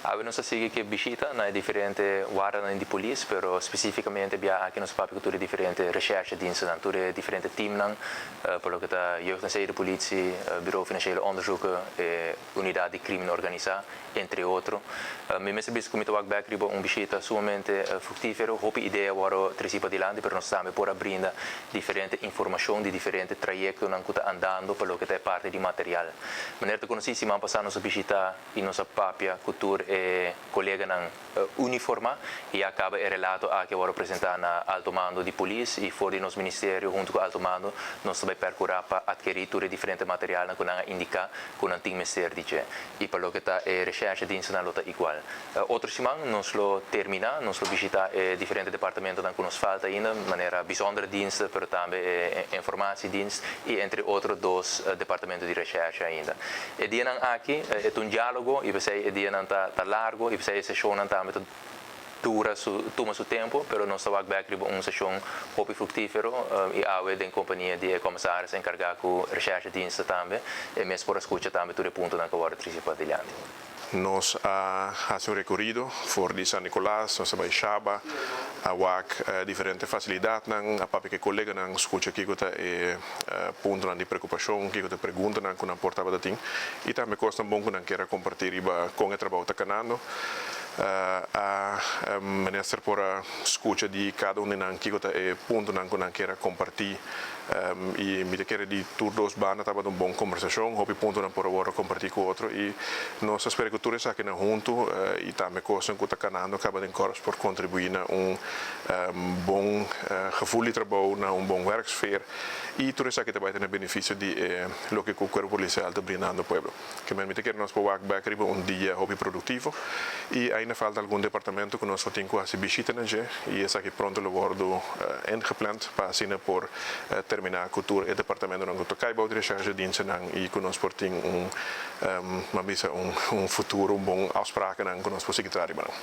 Awe nos a sigui ku bishita na diferente wardanan di polis, pero spesífikamente bia aki nos a papia ku tur diferente recherchediensten, tur diferente teamnan, pa loke ta jeugd- en zedenpolitie, Bureau Financiële Onderzoeken, Unidat di Krimen Organisá, entre otro. Mi mes a bisa ku mi ta wak bèk riba un bishita sumamente fruktífero, hopi idea a wòrdu tresí padilanti, pero nos tambe por a brinda diferente informashon di diferente trayektonan ku ta andando pa loke ta e parti di material. Manera ta konosí, siman pasá nos a bishitá i nos a papia ku tur e koleganan uniformá i a kaba e relato aki a wòrdu presentá na alto mando di polis i for di nos ministerio huntu ku alto mando nos ta bai perkurá pa atkerí tur e diferente materialnan ku nan a indiká ku nan tin mester di dje i pa loke ta e recherchedienstnan lo ta igual. Otro siman nos lo terminá, nos lo bishitá e diferente departamentonan ku nos falta ainda, manera Bijzondere Diensten, pero tambe e Informatiedienst i entre otro dos departamento di recherche ainda. E dianan aki e ta un diálogo i p'esei e dianan ta largo i p'esei e seshonnan tambe ta dura su tuma su tempu, pero nos ta wak bèk riba un seshon hopi fruktífero i awe den kompania di e komisaris enkargá ku recherchediensten tambe e mes por a skucha tambe tur e puntonan ku a wòrdu trisi padilanti. Nos a hasi un rekorido for di San Nicolas, nos a bai Shaba, a wak diferente fasilidatnan, a papia ku e koleganan, skucha kiko ta e puntonan di preokupashon, kiko ta e preguntanan ku nan por tabata tin i tambe kosnan bon ku nan kier a kompartí riba kon e trabou ta kanando. A minister por a skucha di kada un di nan kiko ta e puntonan ku nan kier a kompartí i mi ta kere di tur dos banda tabata un bon kombersashon, hopi puntonan por a wòrdu kompartí ku otro i nos ta spera ku tur esakinan huntu i tambe kosnan ku ta kanando kaba den kòrps por kontribuí na un bon gevoel di trabou, na un bon werksfeer i tur esaki ta bai ta na benefisio di e loke ku Kuerpo Polisial ta brindando pueblo. Ke men mi ta kere nos por wak bek riba un dia hopi produktivo i ainda falta algun departamento ku nos lo tin ku hasi bishita na dje i esaki pronto lo wòrdu ingepland pa asina por terminá ku tur e departamentonan ku ta kai bou di recherchedienstennan i ku nos por tin un, m'a bisa un futuro, un bon afsprakennan ku nos por sigui traha riba nan.